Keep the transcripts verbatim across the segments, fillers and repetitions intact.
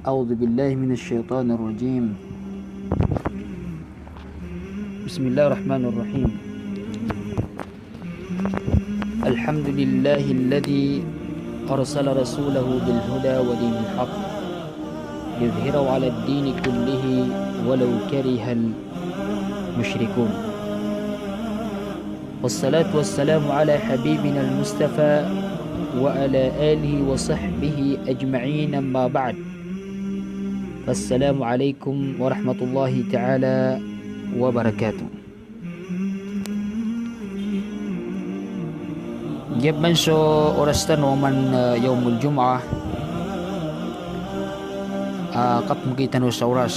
أعوذ بالله من الشيطان الرجيم. بسم الله الرحمن الرحيم. الحمد لله الذي أرسل رسوله بالهدى ودين الحق ليظهره على الدين كله ولو كره المشركون. والصلاة والسلام على حبيبنا المصطفى وعلى آله وصحبه أجمعين، أما بعد. فالسلام عليكم ورحمة الله تعالى وبركاته. Giya pman so oras tano oman, ah, Yawmul Jumu'ah. Ah, kapmgi tano sa oras.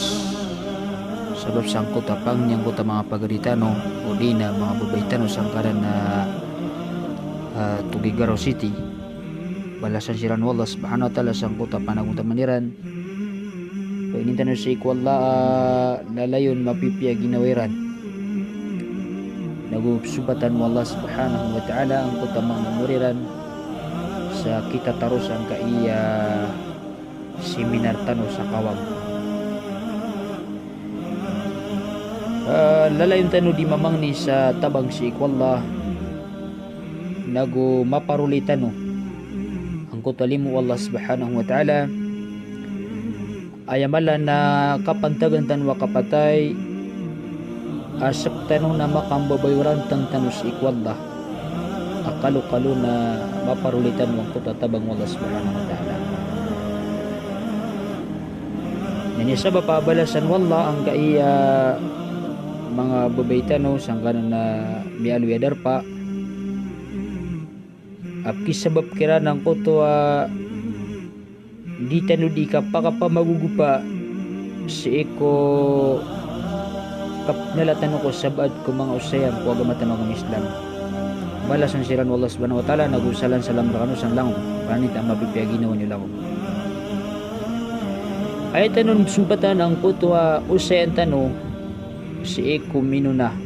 Sabap sangkoto a pangni angkoto a manga pagari tano, odi na manga babay tano sangkanan a, ah, Tuguegarao City. Balasan siran o Allah Subhanahu wa Ta'ala sangkoto a panagontaman iran. Painin tano sii ko Allah a lalayon mapipiya ginawa iran. Nago psompatan o Allah Subhanahu wa Ta'ala angkoto a manga omor iran sa kitataro sangkai a seminar tano sa kawang. Ah, lalayon tano di mamangni sa tabang sii ko Allah, nago maparoli tano angkoto a limo o Allah Subhanahu wa Ta'ala. Aya mala na kapantagan tano a kapatay, a sktano na makambabayorantang tano sii ko Allah a kalokalo na maparoli tano angkoto a tabang o Allah Subhanahu wa Ta'ala. Na aya sabap a balasan o Allah angkai a manga babay tano sangkanan a miyaaloy a darpa a pkisabap kiran angkoto a di tano di kapakapamagogopa sii ko kapnala tano ko sabaad ko manga osayan ko agama tano a agama Islam. Balasan siran o Allah Subhanahu wa Ta'ala, nago salan-salam rkano san langon, paranita a mapipiya ginawa niyo langon. Aya tano psompatan angkoto a osayan tano sii ko minona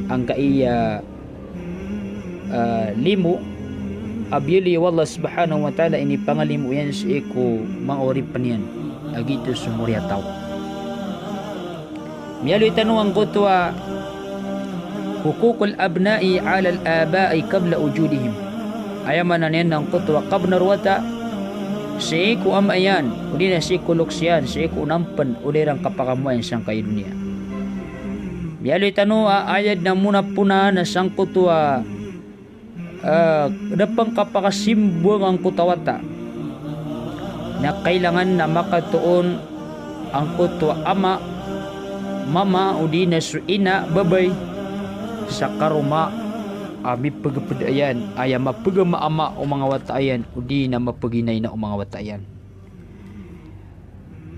angkai a ah, limo a biyaloy o Allah Subhanahu wa Ta'ala, inipangalimo iyan sii ko manga oripn iyan a giyoto so moriyataw. Miyaaloy tano angkoto a حقوق الأبناء على الآباء قبل وجودهم. Aya maana niyan na angkoto a kabnar o wata sii ko ama iyan, odi na sii ko loks iyan, sii ko onaan pn o da iran kapakamoayan sangkai a doniya. Miyaaloy tano a aya dn a mona pona na sangkoto a, ah, da pn kapakasimbowang angkoto a wata na kailangan na makatoon angkoto a ama, mama, odi na so ina, babay, sa karoma a mipgpd iyan, aya mapgamaama o manga wata iyan, odi na mapginaina o manga wata iyan.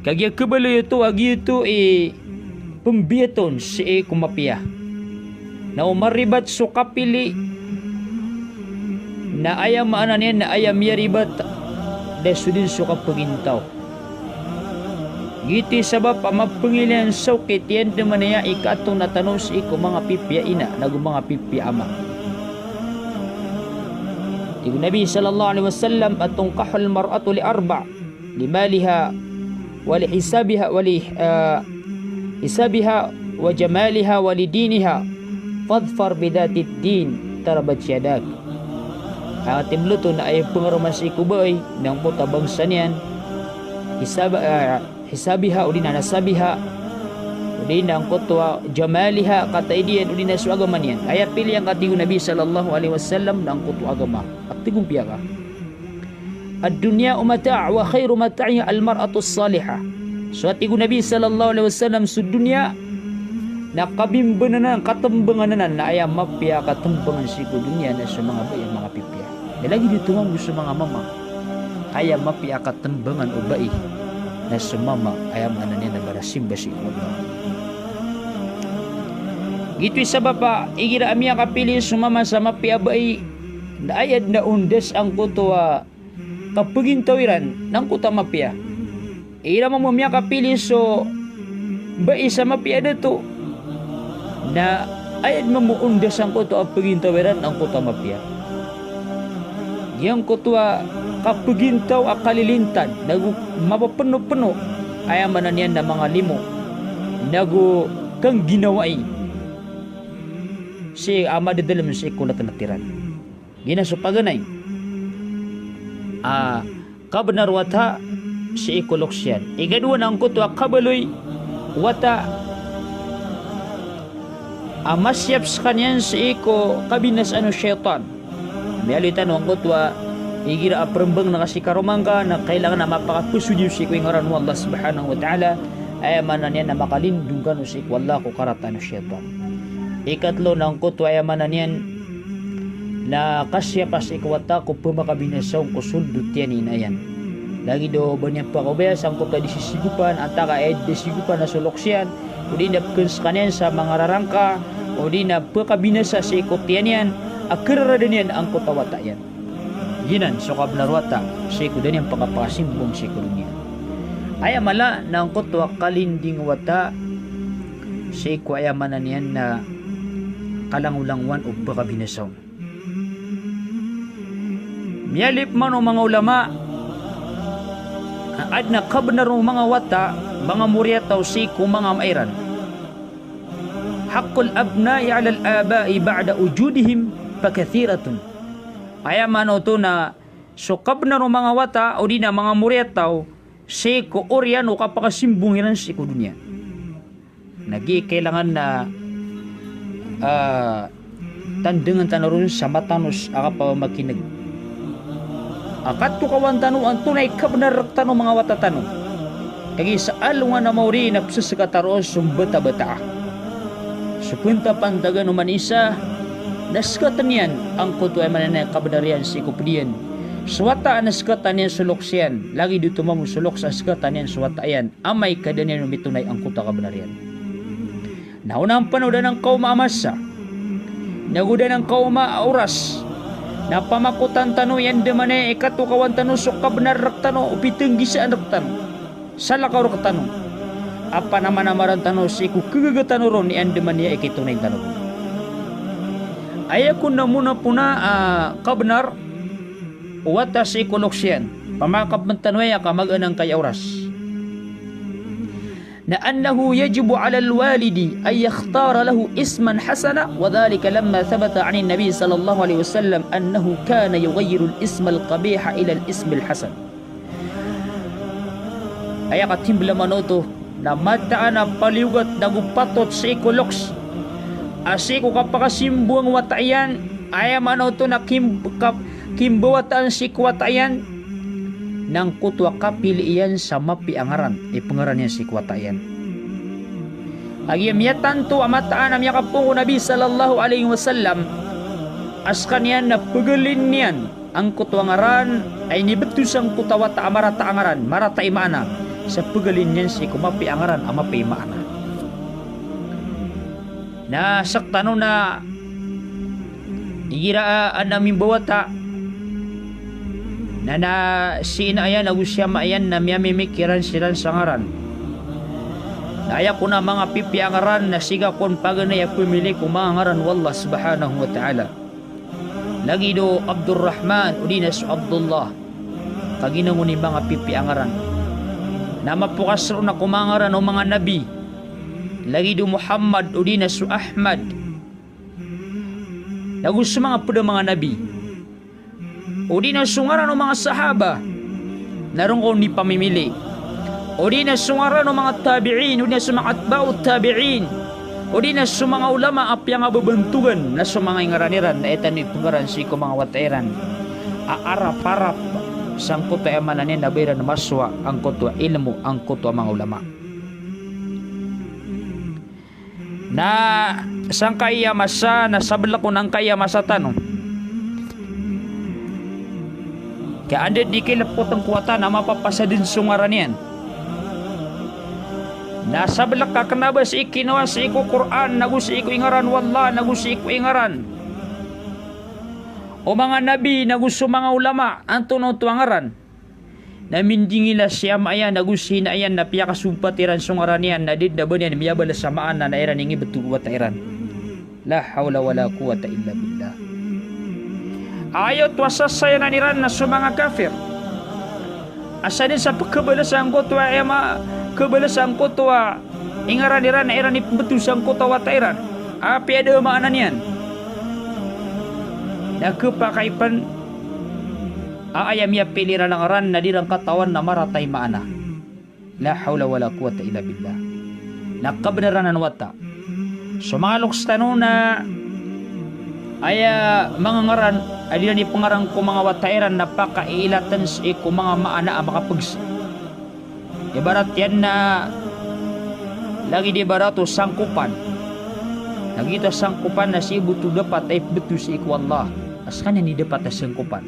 Kagiya kabaloy oto a giyoto i pmbiyat on sii ko mapiya. Na o maribat so kapili na aya maana niyan na aya miyaribat da so dn so kapagintaw. Giyoto i sabap a mapngilay sa okit iyan dn manaya i katonaa tano sii ko manga pipiya ina nago manga pipiya ama. Tig o Nabi sallallahu alaihi wasallam a تنكح المرأة لأربع: لمالها ولحسبها ول-، ah, حسبها وجمالها ولدينها فاظفر بذات الدين تربت يداك. Aya katmbl oto na aya pngaroma sii ko babay na angkoto a bangsa niyan, hisab-, ah, حسبها, odi na nasabiha, odi na angkoto a جمالها, kataid iyan, odi na so agama niyan. Aya piliang ka, tig o Nabi sallallahu alaihi wasallam, na angkoto a agama. At tig o piyaka, الدنيا متاع وخير متاعها المرأة الصالحة. So, a tig o Nabi sallallahu alaihi wasallam, so doniya na kabimbn anan, katmbangan anan, na aya mapiya a katmbangan sii ko doniya na so manga babay a manga pipiya. Na lagid oto mambo so manga mama, aya mapiya a katmbangan o babay na so mama, aya maana niyan na marasimba sii ko Allah. Giyoto i sabap a igira a miyakapili so mama sa mapiya a babay, na aya dn a ondas angkoto a kapagintaw iran na angkoto a mapiya. Igira mambo miyakapili so babay sa mapiya a dato, na aya dn mambo ondas angkoto a pagintaw iran na angkoto a mapiya. Giyangkoto a kapagintaw a kalilintad, nago mapapeno-peno, aya maana niyan na manga limo, nago kangginawai sii a madadalem sii ko letlet iran. Giyanan so paganay a kabnar o wata sii ko loks iyan. Ikadowa na angkoto a kabaloy o wata a masiyap sekaniyan sii ko kabinasaan o shaytan. Miyaaloy tano angkoto a igira a perembang na kasi karoma ngka na kailangan a mapakapesod iyo sii ko ingaran o Allah subhanahu wa ta'ala. Aya maana niyan na makalindong kano sii ko Allah ko karataan o shaytan. Ikatlo na angkoto a aya maana niyan na kasiyapa sii ko wata ko pemakabinasa on ko sold o tiyan i ina iyan. Lagid o ba niyan pakaobaya sangkoto a di sisigopan, antaa ka aya di sigopan na so loks iyan, odi na peken sekaniyan sa manga rarangka, odi na pekabinasa sii ko tiyan iyan a keraraden iyan angkoto a wata iyan. Giyanan so kabnar o wata sii ko da niyan pakapakasimbong sii ko doniya. Aya mala na angkoto a kalinding o wata sii ko aya maana niyan na kalangolangowan o pekabinasa on. Miyalip man o manga ulama a aden a kabnar o manga wata, manga moriyataw sii ko manga ama iran. Haqqul abna'i 'alal aba'i ba'da wujudihim fakathiratun. Aya maana oto na so kabnar o manga wata odi na manga moriyataw sii ko oriyan o kapakasimbong iran sii ko doniya. Na giya kailangan na, ah, tandengan tano ron sa matanos a kapamakineg a katokawan tano antonaa i kabnar rektano manga wata tano. Kagiya sa alongan a maori na peseseka tano ron so mbatabataa. So pentapantagan o manosiya na sekaten iyan angkoto a aya maana niyan a kabnar iyan sii ko ped iyan. So wata na sekaten iyan so loks iyan, lagid oto mambo so loks a sekaten iyan so wata iyan. Amay ka da niyan on mitonay angkoto a kabnar iyan. Na onaan pano da niyan kaoma a masa, nago da niyan kaoma a oras, na pamakotan tano i andamanaya i katokawan tano so kabnar rektano o pitenggisaan rektano, salakaw rektano, a panamanamaran tano sii ko kegaga tano ron i andamanaya i kitonay tano. Aya kon a mona-pona a kabnar o wata sii ko loks iyan, pamakapen tano aya ka magaan angkaya oras. Na annahu yajibu 'alal walidi an yakhtara lahu isman hasana, wa dhalika lamma thabata 'anin Nabi sallallahu alaihi wasallam annahu kana yughayyirul ismal qabiha ilal ismil hasan. Aya katimbela manoto na mataan a paliyogat nago patot sii ko loks a sii ko kapakasimbong o wata iyan, aya manoto na kim-, kap-, kimbawataan sii ko wata iyan, na angkoto a kapili iyan sa mapiya a ngaran i pengaran iyan sii ko wata iyan. Kagiya miyatanto a mataan a miyakapoon ko Nabi sallallahu alaihi wasallam a sekaniyan na pegalin iyan angkoto a ngaran a inibetho sangkoto a wata a marata a ngaran, marata i maana, sa pegalin iyan sii ko mapiya a ngaran a mapiya i maana. Na sektano na igira a aden a mimbawata, na, na si ina iyan ago si ama iyan na miyamimikiran siran sa ngaran. Na aya kon a manga pipiya a ngaran na siga kon paganay a pemili ko manga ngaran o Allah subhanahu wa ta'ala. Lagid o Abdurrahman, odi na so Abdullah. Kagiya ino i manga pipiya a ngaran na mapokas ron ko manga ngaran o manga nabi. Lagid o Muhammad, odi na so Ahmad. Nago so manga ped a manga nabi. Odi na so ngaran o manga sahaba na ron kon ipamimili. Odi na so ngaran o manga tabi'in, odi na so manga atba'ut tabi'in, odi na so manga ulama a piyangababantogan na so manga ingaran iran na aya tano ipengaran sii ko manga wata iran a arap-arap sangkoto a aya maana niyan na ba iran masowa angkoto a ilmo angkoto a manga ulama. Na sangkaya masa na sabelek on angkaya masa tano ka anda di kilepoten ko wata na mapapasa den so ngaran iyan. Na sabelek a kena ba sii kinowa sii ko Qur'an, nago sii ko ingaran o Allah, nago sii ko ingaran o manga nabi, nago so manga ulama, antonaa oto a ngaran. Na mindingila si ama iyan ago si ina iyan na piyakasompat iran so ngaran iyan na di den a ba niyan miyabalas a maana na iran inibetho o wata iran. La hawla wala quwwata illa billah. Aya oto a sasayanan iran na so manga kafir. Asa den sa pkhabalas angkoto a, aya ma, khabalas angkoto a ingaran iran na iran ipmbto sangkoto a wata iran. Apiya da a maana niyan. Na khapakay pn a aya miyapili iran a ngaran na di iran katawan na marata i maana. La hawla wala quwwata illa billah. Na kabnar anan wata. So manga loks tano na aya manga ngaran a di iran ipngaran ko manga wata iran na pakailatn sii ko manga maana a makapgs. Ibarat iyan na lagid ibarat o sangkopan. Na giyoto a sangkopan na sii bo oto dapat a ipmbto sii ko Allah. A skaniyan i dapat a sangkopan.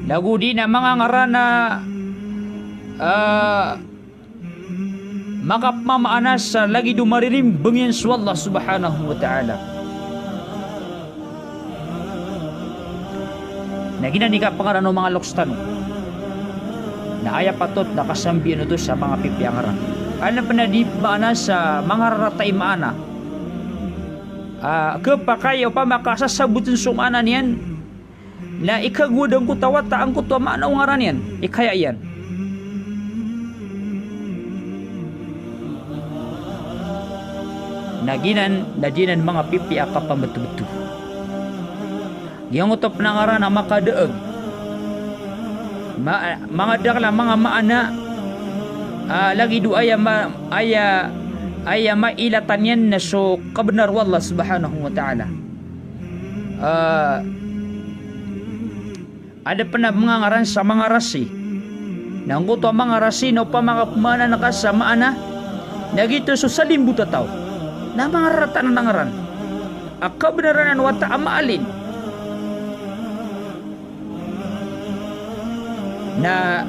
Lagid iyan a manga ngaran a, ah, makapmamaana sa lagid o maririmbang iyan so Allah subhanahu wa ta'ala. Na giyanan i kapngaran o manga loks tano. Na aya patot na kasambian oto sa manga pipiya a ngaran. Adn pn a di maana sa manga rarata i maana. Ah, khapakay opama ka sasabotn so maana niyan na ikagowad angkoto a wata angkoto a maana o ngaran iyan, ikaya iyan. Na giyanan, na giyanan manga pipiya a kapambtobto. Giyangkoto pn a ngaran a makadaag. Ma-, manga dakl a manga maana, ah, lagid o aya ma-, aya, aya mailatan iyan na so kabnar o Allah subhanahu wa ta'ala. Ah, adn pn a manga ngaran sa manga rasi. Na angkoto a manga rasi na opama ka pmaanaan ka sa maana, na giyoto so salimbot a taw. Na manga rarata anan a ngaran. A kabnar anan a wata a maalin. Na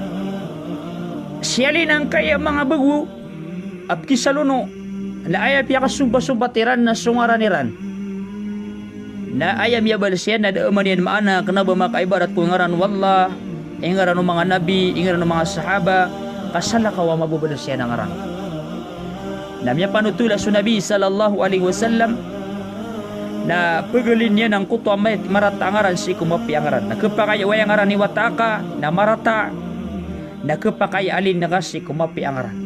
siyalin angkaya manga bago a pkisalono, na aya piyakasompasompat iran na so ngaran iran. Na aya miyabalas iyan na da a maana niyan maana, kna ba makaibarat ko ngaran o Allah, ingaran o manga nabi, ingaran o manga sahaba, ka salakaw a mababalas iyan a ngaran. Na miyapanothol a so Nabi sallallahu alaihi wasallam na pgalin iyan angkoto a ma-, marata a ngaran sii ko mapiya a ngaran. Na khapakay o aya ngaran i wata aka na marata, na khapakay a alin ka sii ko mapiya a ngaran.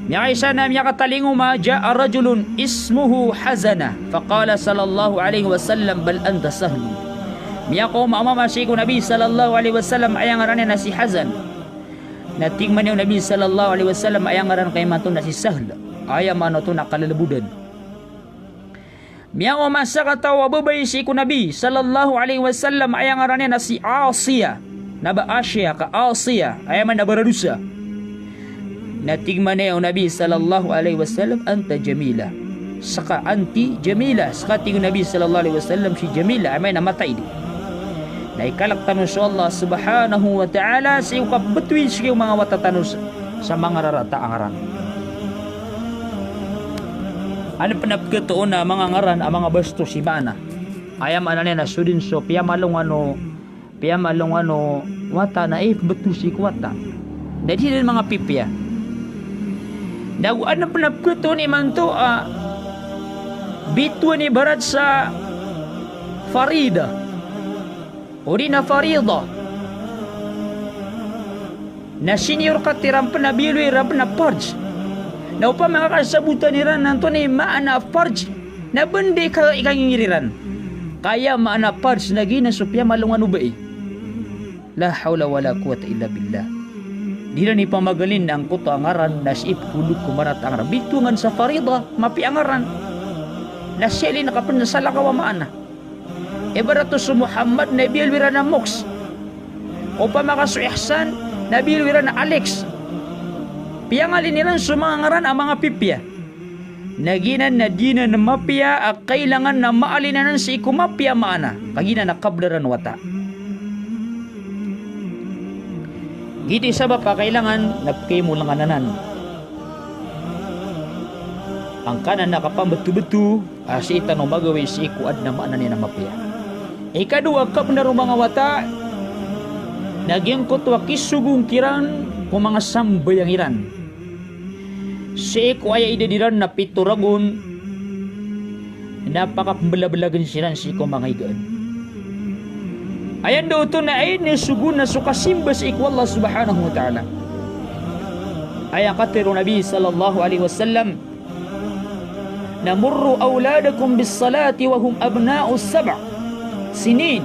Miyakaisa na miyakatalingoma, ja'a rajulun ismuhu Hazana, faqala sallallahu alaihi wasallam, "Bal anta Sahlun." Miyakaoma a mama sii ko Nabi sallallahu alaihi wasallam, aya ngaran iyan na si Hazan. Na tig mambo o Nabi sallallahu alaihi wasallam, aya ngaran ka imanto na si Sahl. Aya maana oto na kalalabodan. Miyaoma a sakataw a babay sii ko Nabi sallallahu alaihi wasallam, aya ngaran iyan na si Asiya. Na ba Asiya ka Asiya, aya maana na baradosa. Na tig mambo o Nabi sallallahu alaihi wasallam, "Anta Jamila." Ska anti Jamila, ska, tig o Nabi sallallahu alaihi wasallam, si Jamila, aya maana na mataid. Na ikalk tano so Allah subhanahu wa ta'ala sii ko kabtowi sii ko manga wata tano sa, sa manga rarata a ngaran. Adn pn a pkatoon a manga ngaran a manga bastos i maana. Aya maana niyan na so dn so piyamalongan o, piyamalongan o wata na ipmbto sii ko wata. Na di dn manga pipiya. Na go adn pn a pkatoon imanto a bitowan ibarat sa farida. Odi na farida. Na siniyor kat iran pn a biyaloy iran pn a farj. Na opama ka kasabotan iran antonaa i maana a farj, na bndi ka ikangingir iran. Ka aya maana a farj na giyanan so piyamalongan o bai. La hawla wala quwwata illa billah. Di iran ipamagalin angkoto a ngaran na sii pkhaolog ko marata a ngaran. Bitowan sa farida, mapiya a ngaran. Na siyalin ka pn na salakaw a maana. Ibarat o so Muhammad na biyaloy iran a Mox. Opama ka so Ihsan na biyaloy iran a Alex. Piyangalin iran so manga ngaran a manga pipiya. Na giyanan na di nan mapiya a kailangan na maalin anan sii ko mapiya a maana. Ka giyanan na kabnar anan o wata. Giyoto i sabap a kailangan na pkhaimolngan anan. Angkanan a kapambtobto a sii tano magawii sii ko adn a maana niyan a mapiya. Ikadowa a kabnar o manga wata na giyangkoto a kisogong kiran ko manga sambayang iran. Sii ko aya idad iran na pito ragon na pakapmblablagn siran sii ko manga igaan. Aya ndao oto na aya inisogo na so kasimba sii ko Allah subhanahu wa ta'ala. Aya katharo o Nabi sallallahu alaihi wasallam, na, "Murru awladakum bis-salati wa hum abna'u sab' sinin,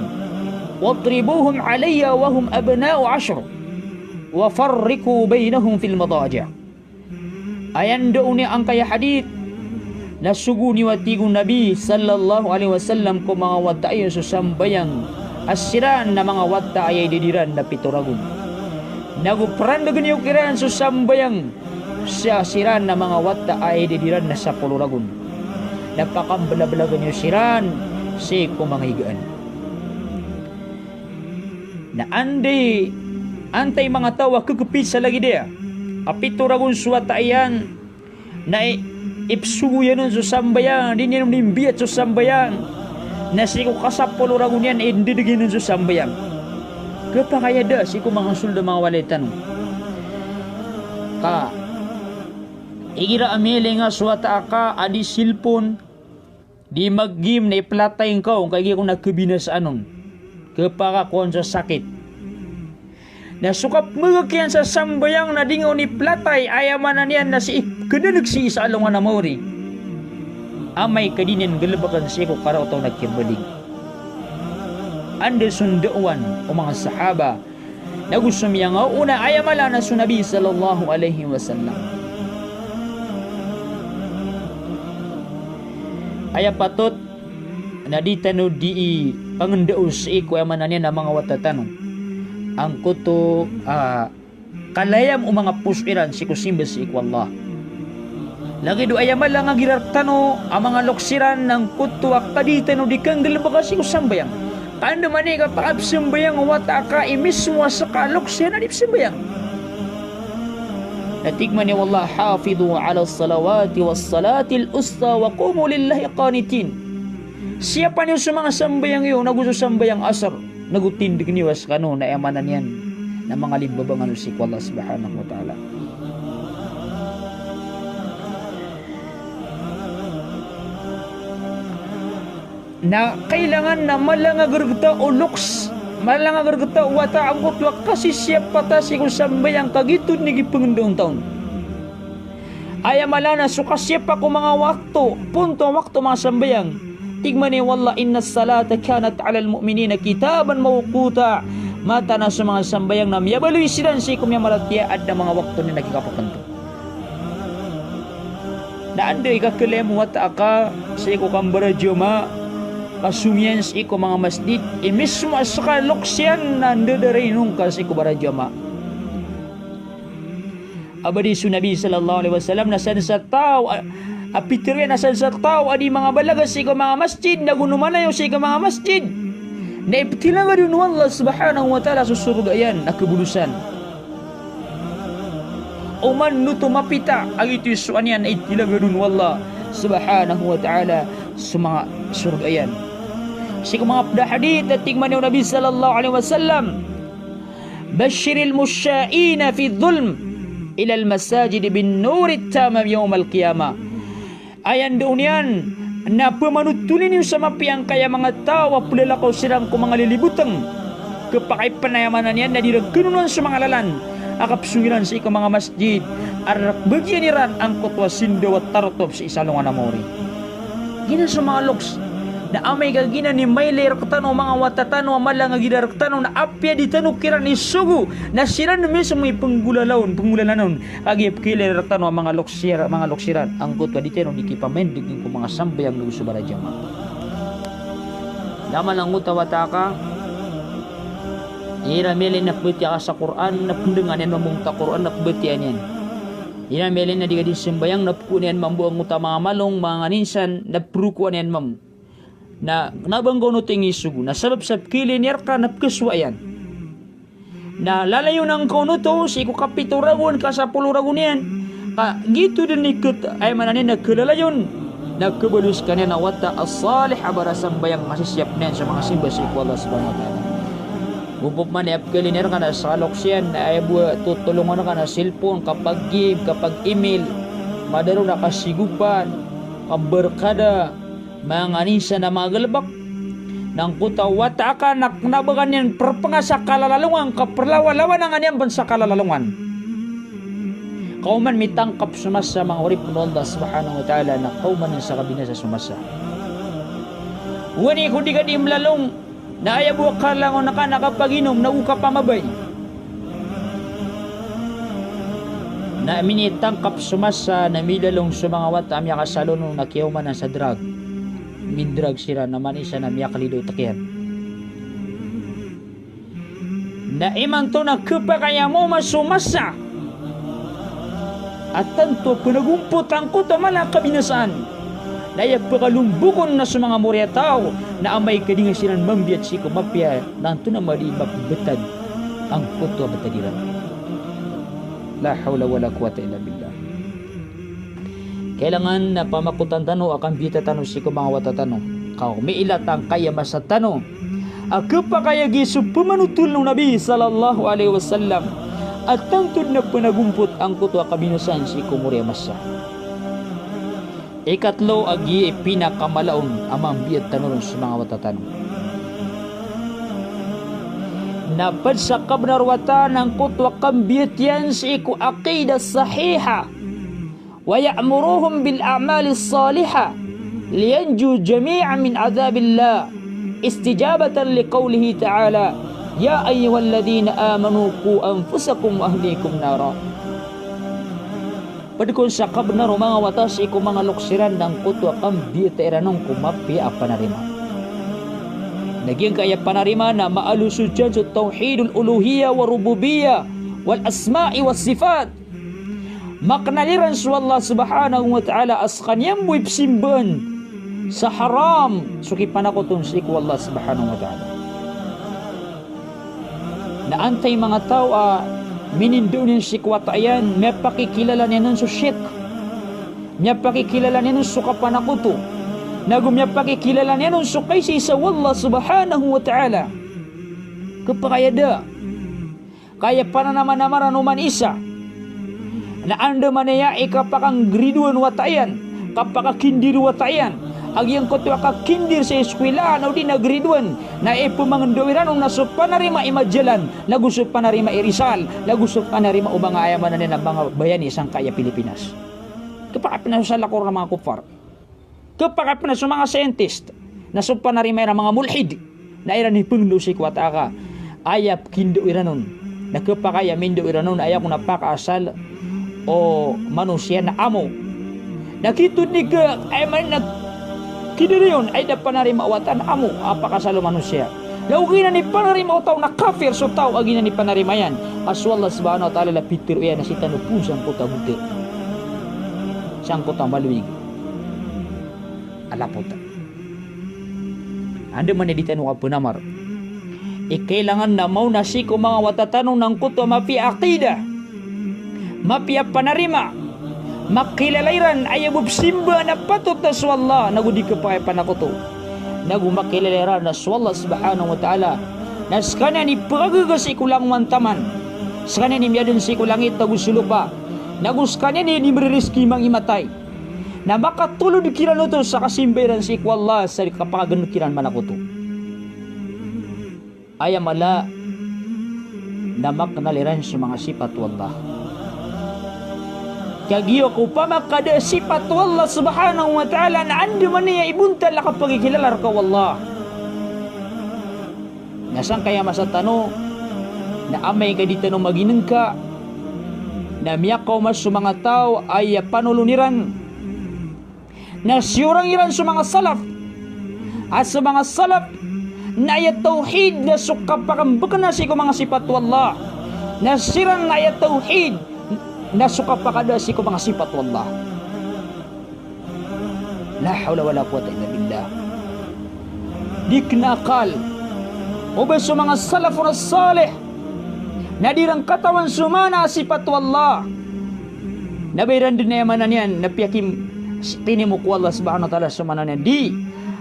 wadribuhum alayha wa hum abna'u ashr, wa farriqu baynahum fil madaji'." Aya ndao niyan angkaya hadith, na sogo niyo, a tig o Nabi sallallahu alaihi wasallam, ko manga wata iyo so sambayang a siran na manga wata a aya idad iran na pito ragon. Nago prandegen iyo kiran so sambayang sa siran na manga wata a aya idad iran na sapolo ragon. Na pakambelabelagen iyo siran sii ko manga igaan. Na anda i, antai manga taw a kekepit sa lagid iyan a pito ragon so wata iyan, na i-, ipsogo iyan on so sambayang, di niyan on imbiyat so sambayang, na sii ko kasapolo ragon iyan, indedeg iyan on so sambayang. Kepakay a da sii ko manga sold a manga walay tano. Ka igira a miyailay nga so wata aka a di cellphone, di mag-game, na iplatay ngka on, ka igira kon a kebinasaan on, kepakakowa on sa sakit. Na so kapemegek iyan sa sambayang na di nga on iplatay, aya maana niyan na sii kedaleg sii sa alongan a maori. Amay ka di niyan galebeken sii ko karaotaw na kiyabalig. Anda so ndaowan o manga sahaba, nago so miyangaoona, aya mala na so Nabi sallallahu alaihi wasallam. Aya patot na di tano di ipangendao sii ko, aya maana niyan na manga wata tano, angkoto a kalayam o manga poso iran sii ko simba sii ko Allah. Lagid o aya mala nga girar tano a manga loks iran, angkoto a ka di tano di kanggalebeka sii ko sambayang. Ka anda man i kapakapsambayang o wata aka i mismo a seka a loks iyan a di psambayang. Na tig man iyan o Allah, "Hafidhu alas salawati was salatil wusta wa qumu lillahi qanitin." Siyapa niyo so manga sambayang iyo, nago so sambayang asar, nago tindeg niyo a sekano na aya maana niyan na manga limbabang ano sii ko Allah subhanahu wa ta'ala. Na kailangan na mala nga geregeta o loks, mala nga geregeta o wata angkoto a kasisiyapa ta sii ko sambayang, ka giyoto den i kipengendaon ta on. Aya mala na so kasiyapa ko manga wakto, ponto a wakto manga sambayang. Tig man iyan o Allah, "Innas salata kanat alal mu'minina kitaban mawquta." Mataan a so manga sambayang na miyabaloy siran sii ko miyamaratiyaya, aden a manga wakto niyan a kikapepento. Na anda i kakhalayam o wata aka sii ko kambarajamaah, ka song iyan sii ko manga masjid, i mismo a seka a loks iyan na ndadarain on ka sii ko barajamaah. Abadi so Nabi sallallahu alaihi wasallam na sadn sa taw a, a pitharo iyan a sadn sa taw a di manga balaga sii ko manga masjid, na go nomanayaw sii ko manga masjid, na iptilagad on o Allah subhanahu wa ta'ala so sorga iyan a khabolosan. Oman oto mapita a giyoto i sowa niyan na itilagad on o Allah subhanahu wa ta'ala so manga sorga iyan. Sii ko manga ped a hadith a tig man iyan o Nabi sallallahu alaihi wasallam, "Bashshiril mashsha'ina fi dhulm ilal masajid bin nurit tamam yawmal qiyamah." Aya ndao niyan na pemanotoli niyo sa mapiya angkaya manga taw a pelalakaw siran ko manga liliboteng. Kepakay pen, aya maana niyan na di iran kenonoan so manga lalan a kapesong iran sii ko manga masjid a rekbegian iran angkoto a sindaw a tarotop sii sa alongan a maori. Giyanan so manga loks. Na amay ka giyanan i mailay rektano a manga wata tano a mala nga giya rektano na apiya di tano kiran isogo, na siran mismo i penggolalaon, penggolalan on. Kagiya pekhailay rektano a manga loks iran, manga loks iran, angkoto a di tano di kipamaindeg ko manga sambayang nago so barajamaah. Laman angkoto a wata aka, igira miyailay na pebatiya ka sa Qur'an, na pendengan iyan mambo angkoto a Qur'an, na pebatiya niyan. Igira miyailay na di ka di sambayang, na pekowa niyan mambo angkoto a manga malong, manga nganin san, na perokowan iyan mambo. Na kena ba ngka onoto i isogo, na sabap sa pekhailay niyan reka na pekesowa iyan. Na lalayon angka onoto sii ko kapito ragon, kasapolo ragon iyan. Ka giyoto den i ket, aya maana niyan na kelalayon. Na kebaloy sekaniyan a wata a salih a barasambayang a sisiyap niyan so manga simba sii ko Allah subhanahu wa ta'ala. Go pman i pekhailay niyan reka na sa loks iyan, na aya bo a totolongan reka na cellphone, kapag-game, kapag-email, madaro na kasigopan, kaberkada, manga nganin san a manga galebek. na angkoto a wata aka na kna ba ka niyan prpnga sa kalalalongan ka prlawalawanan ka niyan pn sa kalalalongan. Ka oman mitangkap so masa, manga oripn o Allah subhanahu wa ta'ala, na kaomanan sa kabinasa so masa. Owani ko di ka di mlalong, na aya bo a kalangon aka na kapaginom nago kapamabay. Na minitangkap so masa na milalong so manga wata a miyakasalono na kiyaomanan sa drug. Mindrug siran na man isa na miyakalido tkiyan. Na imanto na khapakay a maoma so masa a tanto a pnagompot angkoto a mala a kabinasaan. Na aya pkalombokon na so manga mori a taw na amay ka di nga siran mambiyat sii ko mapiya, na antonaa man di mapmbtad angkoto a btad iran. La hawla wala quwwata illa billah. Kailangan na pamakotan tano a kambiyata tano sii ko manga wata tano. Ka miilat angkaya masa tano a khapakay a giya so pmanotol o Nabi sallallahu alaihi wasallam a tanto dn a pnagompot angkoto a kabinasaan sii ko mori a masa. Ikatlo a giya i pinakamala on a mambiyat tano ron so manga wata tano, na pd sa kabnar o wata na angkoto a kambiyat iyan sii ko aqidah sahiha. Wa ya'muruhum bil a'malis salihah liyanju jami'an min adhabillah, istijabatan liqawlihi ta'ala, "Ya ayyuhalladhina amanu qu anfusakum wa ahlikum nara." Pd kon sa kabnar o manga wata sii ko manga loks iran na angkoto a kambiyata iran on ko mapiya a panarima. Na giyangkaya panarima na maaloy so dn so tawhidul uluhiyyah wa rububiyyah wal asma'i was sifat. Maknal iran so Allah subhanahu wa ta'ala a skaniyan bo i psimbaan sa haram so kipanakoton sii ko Allah subhanahu wa ta'ala. Na antai manga taw a minindao niyan sii ko wata iyan, miyapakikilala niyan on so shirk, miyapakikilala niyan on so kapanakoto, nago miyapakikilala niyan on so kaisaisa o Allah subhanahu wa ta'ala. Khapakay a da. Ka aya pananamanamaran o oman isa na andamanaya i kapakanggridoan o wata iyan, kapakakindir o wata iyan, a giyangkoto a kakindir sa iskwilaan odi na gridoan, na ipmangndao iran on na so panarima i Magellan, nago so panarima i Rizal, nago so panarima o manga aya maana niyan a manga bayani sangkaya Pilipinas. Khapakay pn a so salakaw ron a manga kuffar. Khapakay pn a so manga scientist na so panarima iran a manga mulhid na iran i pngndao sii ko wata aka aya pkindao iran on. Na khapakay a mindao iran on aya kon a pakaasal o manosiya na amo. Na khitodn i ka aya maana niyan a kidari on ay da panarima o wata na amo a pakaasal o manosiya. Na o giyanan i panarima o taw na kafir so taw a giyanan i panarima iyan. Ka so Allah subhanahu wa ta'ala na pitharo iyan a sii tano poon sangkoto a bota, sangkoto a maloig a lapot. Andamanaya di tano kapnamar i kailangan na maona sii ko manga wata tano na angkoto a mapiya a aqidah, mapiya a panarima, makilala iran a aya bo psimbaan a patot na so Allah, nago di khapakay a panakoto, nago makilala iran na so Allah subhanahu wa ta'ala na skaniyan i pkhagaga sii ko langowan taman, skaniyan i miyadn sii ko langit nago so lopa, nago skaniyan i mririzki mangimatay. Na makatolod kiran oto sa kasimba iran sii ko Allah sa di kapakagn kiran manakoto. Aya mala na maknal iran so manga sipat o Allah. Kagiya ko opama ka da a sipat o Allah subhanahu wa ta'ala na andamanaya i bontal a kapagikilala rka o Allah. Na sangkaya masa tano na amay ka di tano maginngka na miyakaoma so manga taw a aya panolon iran na siyorang iran so manga salaf. A so manga salaf na aya tawhid na so kapakambkna sii ko manga sipat o Allah. Na siran na aya tawhid na so kapakada sii ko manga sipat o Allah. La hawla wala quwwata illa billah. Di kna akal o ba so manga salafun as-salih na di ran katawan so maana a sipat o Allah. Na ba iran dn aya maana niyan na piyakim, tinimo ko Allah subhanahu wa ta'ala so maana niyan. Di.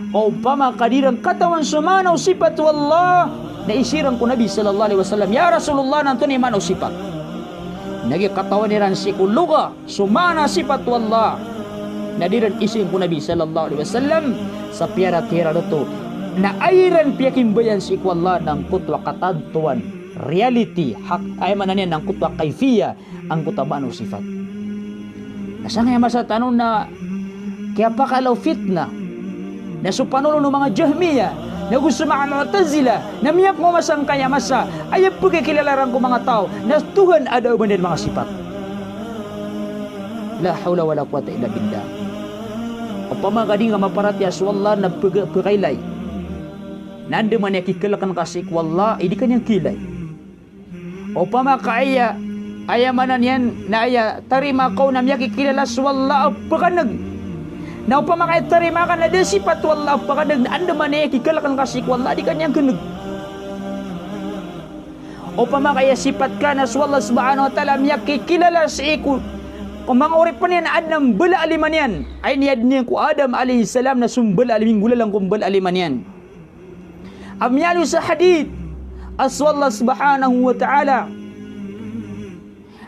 Ka opama ka di ran katawan so maana o sipat o Allah, na isiran ko Nabi sallallahu alaihi wasallam, "Ya Rasulullah, na antonaa i maana o sipat?" Na giya katawan iran sii ko lugha so maana a sipat o Allah, na di ran isii ko Nabi sallallahu alaihi wasallam, sa piyaratiyaya iran oto Na aya iran piyakimbayaan sii ko Allah na angkoto a katantoan, reality, hak, aya maana niyan na angkoto a kaifiya, angkoto a maana o sifat. Na sangkaya masa tano na kiyapakalaw fitnah, na so panolon o manga Jahmiyyah, na go so manga Mu'tazilah, na miyapmaoma sangkaya masa, aya pkikilala iran ko manga taw, na Tuhan a da a ba niyan manga sipat. La hawla wala quwwata illa billah. Opama ka di nga maparatiyaya so Allah na pka-, pkailay, na andamanaya i kikalkn ka sii ko Allah i di ka niyan kiilay. Opama ka aya, aya maana niyan na aya tarima ka on na miyakikilala so Allah a pkan'g. Na opama ka aya tarima ka na da a sipat o Allah a pkan'g, na andamanaya i kikalkn ka sii ko Allah a di ka niyan kn'g. Opama ka aya sipat ka na so Allah subhanahu wa ta'ala miyakikilala sii ko, ko manga oripn iyan a adn a mbala a lima niyan. Aya niyadn iyan ko Adam alayhis salam na so mbala a lima, inggolalan ko mbala a lima niyan. A miyaaloy sa hadith a so Allah subhanahu wa ta'ala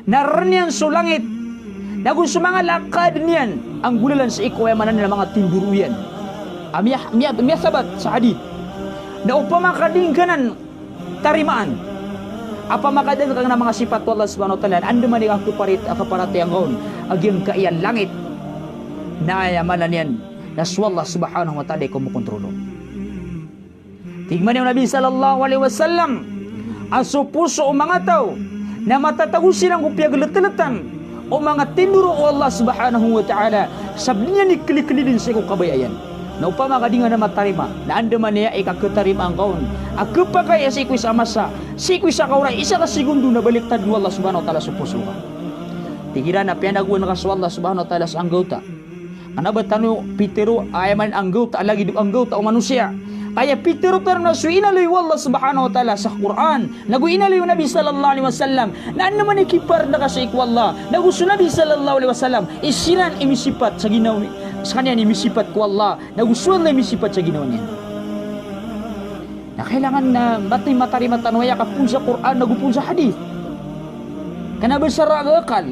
na rn iyan so langit, na go so manga lakad niyan a nggolalan sii ko aya maana niyan a manga tindoro iyan. A miya-, miya-, miyasabat sa hadith. Na opama ka di ngka nan tarimaan, opama ka da ngka nan manga sipat o Allah subhanahu wa ta'ala, andamanaya i kaparit-, a kaparatiyaya ngka on a giyangkaya langit, na aya maana niyan na so Allah subhanahu wa ta'ala i komokontrol on. Tig mambo o Nabi sallallahu alayhi wasallam a so poso o manga taw na matatago siran ko piyagltltan o manga tindoro o Allah subhanahu wa ta'ala, sa ba di niyan ikliklidn sii ko kabaya iyan. Na opama ka di nga nan matarima, na andamanaya i kakhatarimaa ngka on a khapakay a sii ko isa a masa, sii ko isa ka oras, isa ka segundo na baliktadn o Allah subhanahu wa ta'ala so poso ka. Tig iran a piyanagoan ka so Allah subhanahu wa ta'ala sa anggawta. Kna ba tano pitharo a aya maana niyan anggawta a lagid o anggawta o manosiya. Ka aya pitharo tano na so inaloy o Allah subhanahu wa ta'ala sa Qur'an, na go inaloy o Nabi sallallahu alayhi wasallam, na andamanaya i kiparn ka sii ko Allah, na go so Nabi sallallahu alayhi wasallam, i siran i misipat sa ginawa, skaniyan i misipat ko Allah, na go so Allah i misipat sa ginawa niyan. Na kailangan na matay matarima tano aya ka poon sa Qur'an, na go poon sa hadith. Kna ba sa raga akal.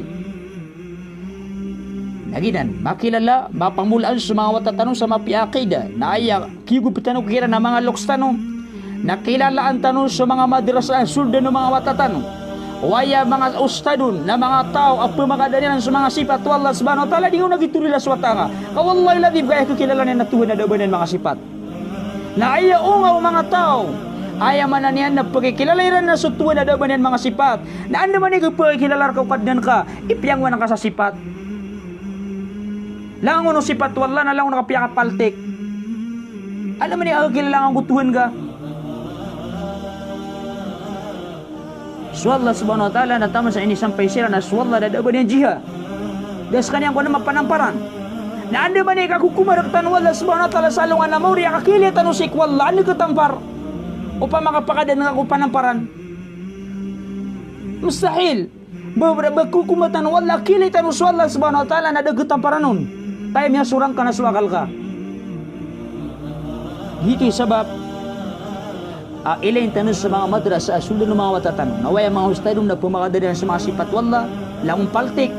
Na giyanan, makilala, mapamolaan so manga wata tano sa mapiya a aqida. Na aya kiyogop tano kiran a manga loks tano na kilalaan tano so manga madrasa a soldan o manga wata tano. O aya manga ustadh on na manga taw a pmakadn iran so manga sipat o Allah subhanahu wa ta'ala, di nga on a gitorila so wata nga. Ka wallahi ladhim ka aya kakilala niyan na Tuhan a da a ba niyan manga sipat. Na aya onga o manga taw, aya maana niyan na pkikilala iran na so Tuhan a da a ba niyan manga sipat. Na andamanaya i kapkikilala rka o Kadnan ka i piyangowan ka sa sipat. Langon o sipat o Allah na langon ka piyakapaltik. Andamanaya i kakilala ngka ko Tuhan ka. So Allah subhanahu wa ta'ala na taman sa inisampay siran na so Allah na da a ba niyan jiha. Da skaniyan ko na mapanamparan. Na andamanaya i kakokoma rktano o Allah subhanahu wa ta'ala sa alongan a maori a kakiilay tano sii ko Allah a da khatampar. Opama ka pakadn ka ko panamparan. Mustahil. Ba, ba, ba kokoma tano o Allah, kiilay tano so Allah subhanahu wa ta'ala na da khatamparan on. Taman miyasorang ka na so akal ka. Giyoto i sabap a ilayin tano sa manga madrasa a soldan o manga wata tano. Na o aya manga ustadh on na pmakadn iran so manga sipat o Allah, langon paltik.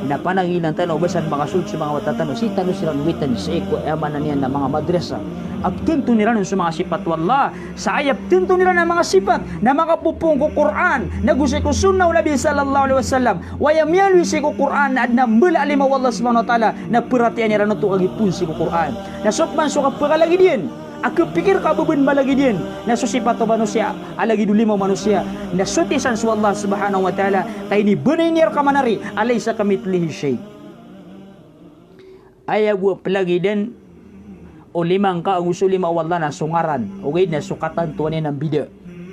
Na panagilan tano o ba san makasold so manga wata tano, sii tano siran witn sii ko aya maana niyan na manga madrasa a pthanton iran on so manga sipat o Allah. Sa aya pthanton iran a manga sipat na makapopoon ko Qur'an, na go sii ko sunnah o Nabi sallallahu alayhi wasallam. O aya miyaaloy sii ko Qur'an na adn a mbala a lima o Allah subhanahu wa ta'ala, na paratiyayaan iran oto a gipoon sii ko Qur'an. Na so pman so kapkalagid iyan a kapikir ka a ba bn malagid iyan na so sipat o manosiya a lagid o lima o manosiya, na sotisan so Allah subhanahu wa ta'ala, ka inibnay niyan rka manari a laysa kamithlihi shay. Aya bo a plagidan o lima ngka ago so lima o Allah na so ngaran, ogaid na so katantowan iyan a mbida.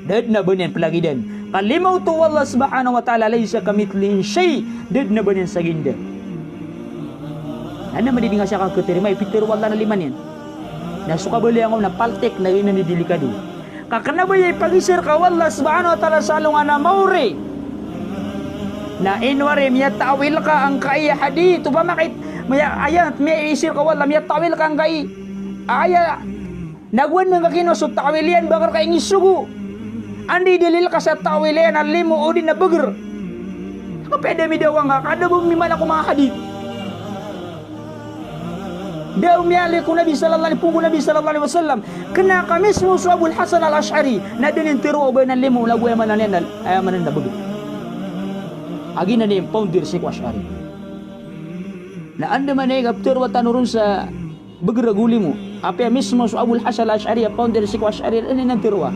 Da dn a ba niyan plagidan. Ka lima oto o Allah subhanahu wa ta'ala, laysa kamithlihi shay, da dn a ba niyan saginda. Na andamanaya i di nga siya kakhatarima i pitharo o Allah na lima niyan. Na so kabaloy angka on na paltik na giyanan i delikado. Ka kna ba aya ipagiza rka o Allah subhanahu wa ta'ala sa alongan a maori. Na ino ari miyata'wil ka angkai a hadith, opama ka it-, miya-, ayat, miya-, iza rka o Allah, miyata'wil ka angkai a ayat. Na go anan ka kino so ta'wil iyan, ba ka rka inisogo. Anda i dalil ka sa ta'wil iyan a limo odi na bagr. Ka pd a midawa ngka, ka da bo mimala ko manga hadith. Da a miyaaloy ko Nabi sallallahu alaihi, poon ko Nabi sallallahu alaihi wasallam. Kena ka mismo so Abul Hasan Al-Ash'ari na da niyan tharoa o ba niyan limo, lago aya maana niyan na, aya maana niyan na bego. A giyanan i founder sii ko Ash'ari. Na andamanaya i kaptharoa tano ron sa beger ago limo. Apiya mismo so Abul Hasan Al-Ash'ari a founder sii ko Ash'ari, da niyan tharoa.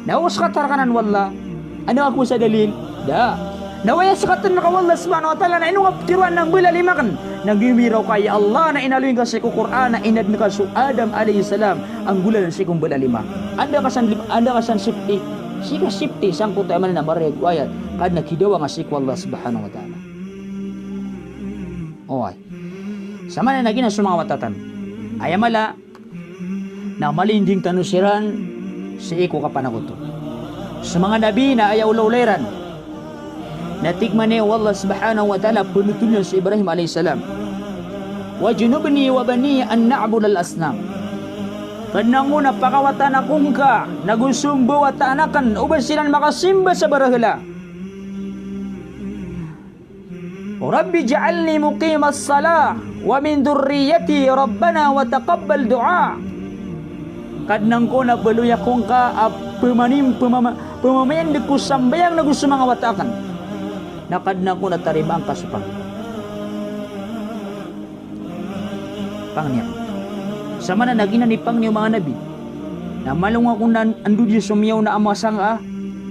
Na o sekatan reka anan o Allah, anda ka kowa sa dalil? Da. Na o aya sekatan reka o Allah subhanahu wa ta'ala na ino ka ptharoa na mbala lima aken? Na giyoto i miraw ka, ya Allah, na inaloy ngka sii ko Qur'an a inadn ka so Adam alayhis salam a nggolalan sii ko mbala lima. Anda ka san, anda ka san safety? Sii ka safety sangkoto a aya maana niyan na marayag o ayat, ka adn a kidawang ka sii ko Allah subhanahu wa ta'ala. Oway. Samanan a giyanan so manga wata tano. Aya mala na malinding tano siran sii ko kapanakoto. So manga nabi na aya olaola iran na tig mambo o Allah subhanahu wa ta'ala, penothol iyan so Ibrahim alayhis salam. "Wajnubni wa baniya an na'budal asnam." Kena ngko na pakawataan ako ngka nago so mbawataan aken o ba siran makasimba sa barahala. "Rabbi ij'alni muqimas salah wa min dhurriyyati rabbana wa taqabbal du'a." Kadnan ko na baloy ako ngka a pemanim-, pemama-, pemamayandeg ko sambayang nago so manga wata aken. Na Kadnan ko na tarimaan ka so pang-, pangni aken. Samanan a giyanan i pangni o manga nabi. Na malong ako na ando di so miyaona a masa ngka,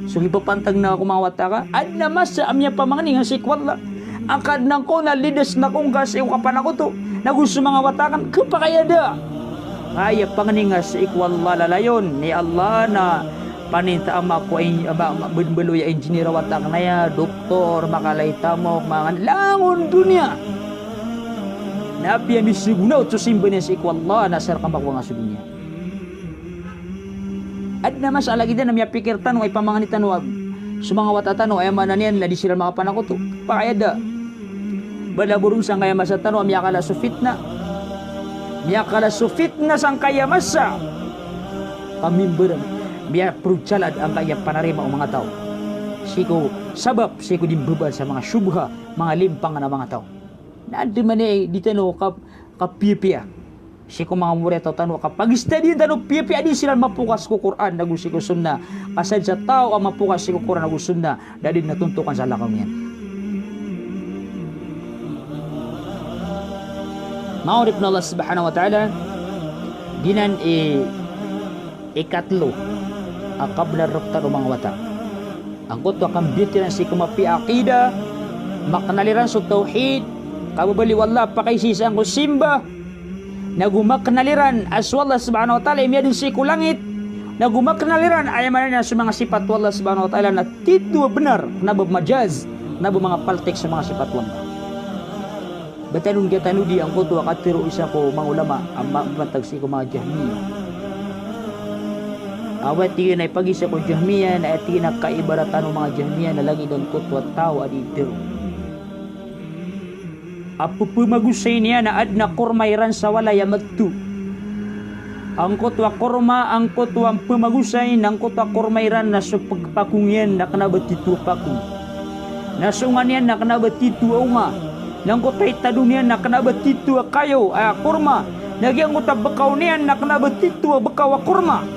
so kipapantag na ko manga wata ka. Adn a masa a miyapamangni nga sii ko Allah a Kadnan ko na lidasn ako ngka sii ko kapanakoto nago so manga wata aken, kepakay a da. Aya pangni nga sii ko Allah, lalayon i Allah na paninta ama ko in-, ama, ama, ben-, baloy a engineer a wata aken aya, doktor, makalay tamok, manga langon doniya. Na apiya misogo na oto so simba niyan sii ko Allah na asar ka makowa nga so doniya. Adn a masa a lagid iyan a miyapikir tano a ipamangni tano a so manga wata tano, aya maana niyan na di siran makapanakoto. Pakay a da. Bala bo ron sangkaya masa tano a miyakala so fitna. Miyakala so fitna sangkaya masa. Pamimberan, miyaprojalad angkaya panarima o manga taw. Sii ko sabap, sii ko di mbebal sa manga shubha, manga limpangan a manga taw. Na andamanaya i di tano ka-, kapiyapiya sii ko manga moriyataw tano, kapagistadiyan tano piyapiya a di siran mapokas ko Qur'an nago sii ko Sunnah. Ka sadn sa taw a mapokas sii ko Qur'an nago Sunnah, da dn a tontokan sa lakaw niyan. Manga oripn o Allah subhanahu wa ta'ala, giyanan i ikatlo a kabnar rktano manga wata. Angkoto a kambiyat iran sii ko mapiya a aqida, maknal iran so tawhid, kababaloy o Allah, pakaisisaan ko simba, nago maknal iran a so Allah subhanahu wa ta'ala i miyadn sii ko langit, nago maknal iran a aya maana niyan so manga sipat o Allah subhanahu wa ta'ala na titho a bnar, kna ba majaz, kna ba manga paltik so manga sipat o Allah. Ba tano ngka tano di angkoto a katharo o isa ko manga ulama a ma-, mapantag sii ko manga Jahmiyyah. Aya tig iyan a ipagisa ko Jahmiyyah, na aya tig iyan a kaibarat tano manga Jahmiyyah na lagid angkoto a taw a di tharo a pphamagosayn iyan a adn a korma iran sa walay a mattho. Angkoto a korma, angkoto a pmagosay, na angkoto a korma iran na so pagpakong iyan na kna ba titho a pakong. Na so onga niyan na kna ba titho a onga. Na angkoto a itado niyan na kna ba titho a kayo, a korma. Na giyangkoto a bkaw niyan na kna ba titho a bkaw a korma.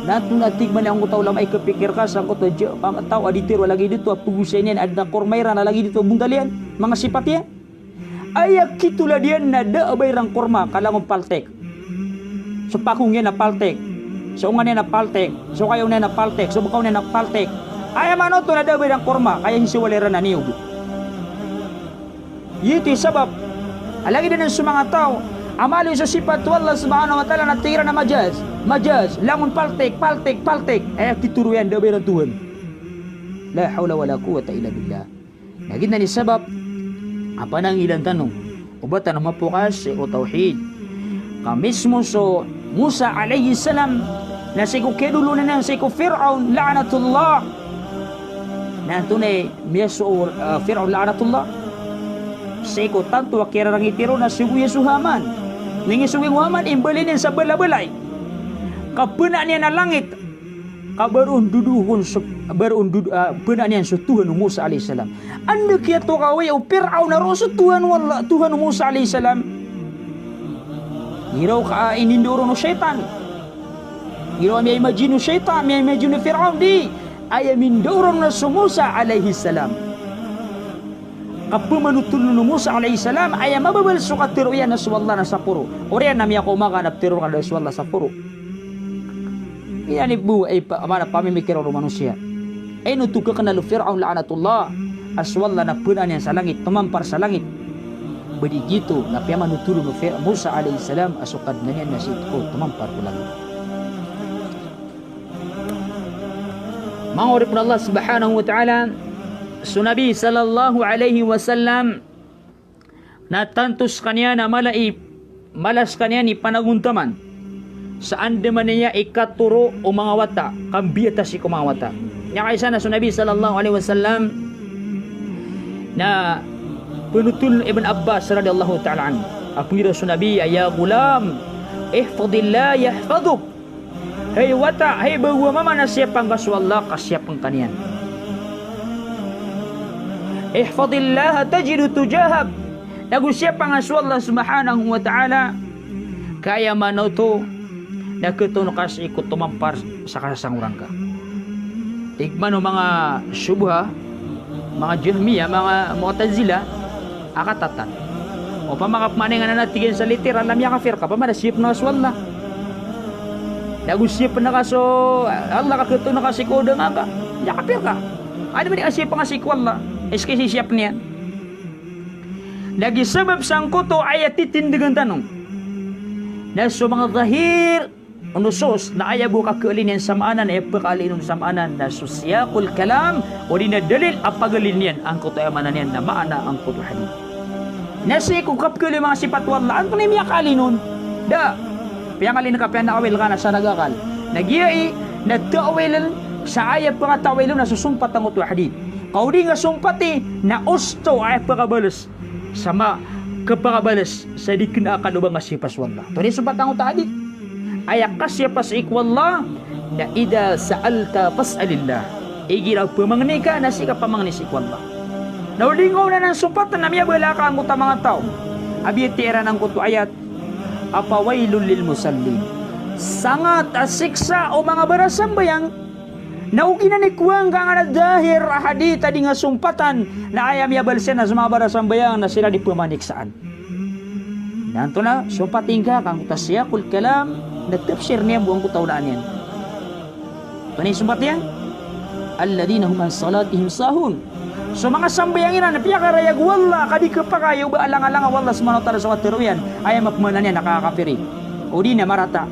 Na antonaa tig man angkoto a ulama i kapikir ka sa angkoto a ja-, pam-, taw a di tharo a lagid oto a pagosay niyan, adn a korma iran a lagid oto a bontal iyan, manga sipat iyan. Aya kitolad iyan na da a ba iran korma ka langon paltik. So pakong iyan na paltik. So onga niyan na paltik. So kayo niyan na paltik. So bkaw niyan na paltik. Aya maana oto na da a ba iran korma, ka aya sisowal iran na niyog. Giyoto i sabap a lagid anan so manga taw a maaloy so sipat o Allah subhanahu wa ta'ala na tig iran a majaz. Majaz, langon paltik, paltik, paltik. Aya kitharo iyan da a ba iran Tuhan. La hawla wala quwwata illa billah. Na giyanan i sabap a panangilan tano o ba tano mapokas sii ko tawhid. Ka mismo so Musa alayhis salam na sii ko kiyadolon iyan sii ko Fir'aun la'natullah. Na antonaa i miyasowa o, ah, Fir'aun la'natullah? Sii ko tanto a kiyararangiti ron na sogo iyan so Haman. Na inisogo iyan o Haman, imbaloy niyan sa balabalay. Ka phanaan iyan a langit. Ka ba roo ndodoo kon so, ba roo ndod-, ah, phanaan iyan so Tuhan o Musa alayhis salam. Anda kiyatokawi o Fir'aun a roo so Tuhan o Allah, Tuhan o Musa alayhis salam? Igira o ka, ah, inindao ron o shaytan. Igira o miya-imagine o shaytan, miya-imagine o Fir'awn, di. Aya mindao ron na so Musa alayhis salam. Kapemanothol o Musa alayhis salam, aya mababal so katharo iyan na so Allah na saporo. Oriyan na miyakaoma ka na pitharo ka na so Allah saporo. Iyan i bo, ay pa, mana pamimikir o manosiya. Ay no to kaknal o Fir'awn la'natullah, a so Allah na phanaan iyan sa langit, tomampar sa langit. Ba di giyoto na piyamanothol o Fir-, Musa alayhis salam, a so Kadnan iyan na sii ko tomampar ko langit. Manga oripn o Allah subhanahu wa ta'ala, so Nabi sallallahu alayhi wasallam, na tanto skaniyan a mala i, mala skaniyan i panagontaman sa andamanaya i katharo o manga wata, kambiyata sii ko manga wata. Miyakaisa na so Nabi sallallahu alayhi wasallam na panothol o Ibn Abbas radiyallahu ta'ala anhu. A pnggiraw so Nabi a, "Ya ghulam, ihfadillah yahfadhuk." Hay wata, hay bago a mama, na siyapn ka so Allah, ka siyapn ka niyan. Ihfadillah tajidhu tujahak. Nago siyapn ka so Allah subhanahu wa ta'ala, ka aya maana oto na khatoon ka sii ko tomampar sa kasasangoran ka. Tig man o manga shubha, manga Jahmiyyah, manga Mu'tazilah, a katatan. Opama ka pman ingd na tig iyan sa literal na miyakafir ka, opama na siyapn ka so Allah. Nago siyapn ka so Allah ka khatoon ka sii ko danga ka, miyakafir ka. Anda ba di ka siyapn ka sii ko Allah, iski sii siyapn iyan. Lagid sabap sangkoto a aya titindgan tano na so manga zahir o nusus na aya bo kakhaalin iyan sa maana na aya pkhaalin on sa maana na so siyaqul kalam, odi na dalil a pagalin iyan angkoto aya maana niyan na maana angkoto hadith. Na sii ko kapkhaali o manga sipat o Allah, antonaa i miyakaalin on? Da. Piyangalin ka, piyanaawil ka na sa nagakal. Na giya i, na ta'wil sa aya pkata'wil on na so sompat angkoto hadith. Ka odi nga sompati na osto aya pkabales sa ma, kapakabales sa di kna a kalobang a siyapa so Allah. Tonaa i sompat angkoto hadith? Aya kasiyapa sii ko Allah na idha sa'alta fas'alillah. Igira pamangni ka na sii ka pamangni sii ko Allah. Na o di nga on anan sompatn na miyabala ka angkoto a manga taw a biyatiya iran angkoto ayat a fawailul lil musallin. Sangat a siksa o manga barasambayang. Na o giyanan i kowa ngka angkanan a dahir a hadith a di nga sompatan, na aya miyabal siran na so manga barasambayang na siran i pamaniksaan. Na antonaa sompat ingka angkoto a siyaqul kalam na tafsir niyan bo angkoto a onaan iyan? Antonaa i sompat iyan? Alladhina hum an salatihim sahun. So manga sambayang iran na piyakarayag o Allah, ka di khapakay o ba alangalanga o Allah subhanahu wa ta'ala so katharo iyan, aya mapmaana niyan na kakafiri. Odi na marata.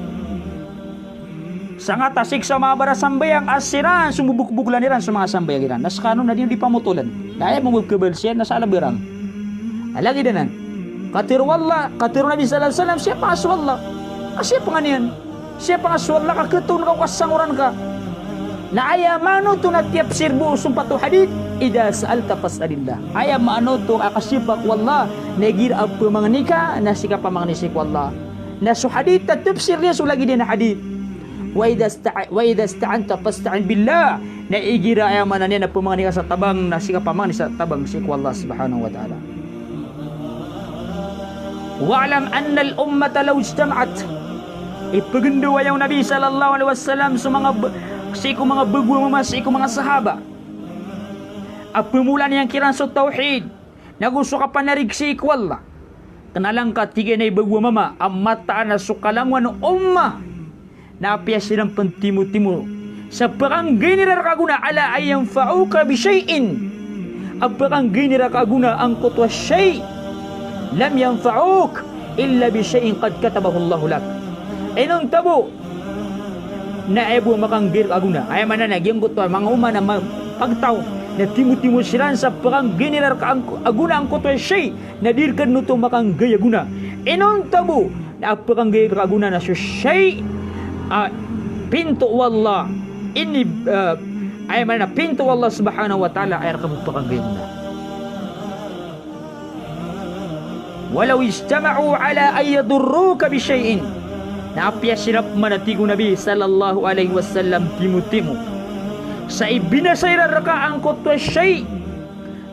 Sangat a siksa o manga barasambayang a siran so mbobokbokolan iran so manga sambayang iran. Na skano na di, di pamotolan. Na aya mambo kabal siyan na sa ala barang. Na lagid anan. Katharo o Allah, katharo o Nabi sallallahu alayhi wasallam, siyapa nga so Allah. Ka siyapa nga niyan. Siyapa nga so Allah ka khatoon ka o kasangoran ka. Na aya maana oto na tiyapsir bo o sompat o hadith, idha sa'alta fas'alillah. Aya maana oto a kasiyapa ko Allah, na igira a pamangni ka, na sii ka pamangni sii ko Allah. Na so hadith a tafsir iyan so lagid iyan a hadith. Wa idha sta-, wa idha sta'anta fasta'in billah. Na igira aya maana niyan na pamangni ka sa tabang, na sii ka pamangni sa tabang sii ko Allah subhanahu wa ta'ala. Wa'lam annal ummata law ijtama'at. Ipagndao aya o Nabi sallallahu alayhi wasallam so manga ba-, sii ko manga bago a mama, sii ko manga sahaba a pmolani iyan kiran so tawhid. Nago so kapanarig sii ko Allah. Kna langka, tig iyan, a ibago a mama a mataan a so kalangowan o ummah na apiya siran pn timotimo sa pkanggay iran rka a gona, ala an yanfa'uka bi shay'in. A pkanggay iran rka a gona angkoto a shay'. Lam yanfa'uka illa bi shay'in qad katabahu Allahu lak. Inonta bo na aya bo makanggay rka a gona. Aya maana na giyangkoto a manga ummah na ma-, pagtaw na timotimo siran sa pkanggay iran rka angko-, a gona angkoto a shay'. Na di rka dn oto makanggay a gona. Inonta bo na a pkanggay rka a gona na so shay' a pinto o Allah. Ini, eh, aya maana na pinto o Allah subhanahu wa ta'ala a aya rka bo pkanggay a gona. Walaw ijtama'u ala an yadurruka bi shay'in. Na apiya siran pman, a tig o Nabi sallallahu alayhi wasallam, timotimo sa ibinasa iran rka angkoto a shay',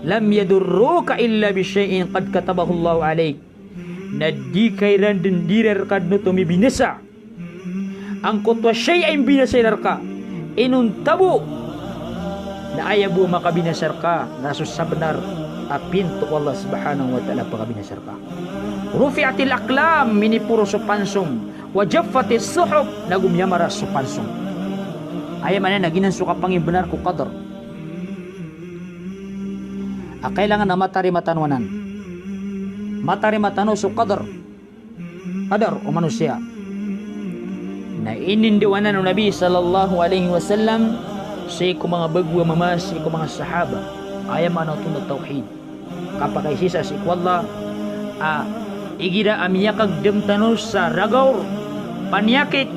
lam yadurruka illa bi shay'in qad katabahu Allahu alayk. na di ka iran dn, di iran rka dn oto mibinasa angkoto a shay a imbinasa iran rka. Inonta bo na aya bo a makabinasa rka na so sabnar a pinto o Allah subhanahu wa ta'ala a pakabinasa rka. Rufi'atil aqlam, miniporo so pansong, wa jaffatis suhuf, nago miyamaras so pansong. Aya maana na giyanan so kapangimbnar ko qadar a kailangan a matarima tano anan. Matarima tano so qadar, qadar o manosiya. Na inindawanan o Nabi sallallahu alaihi wasallam sii ko manga bago a mama, sii ko manga sahaba. Aya maana oto na tawhid, kapakaisisa sii ko Allah, a igira a miyakagdam tano sa ragaw, paniyakit,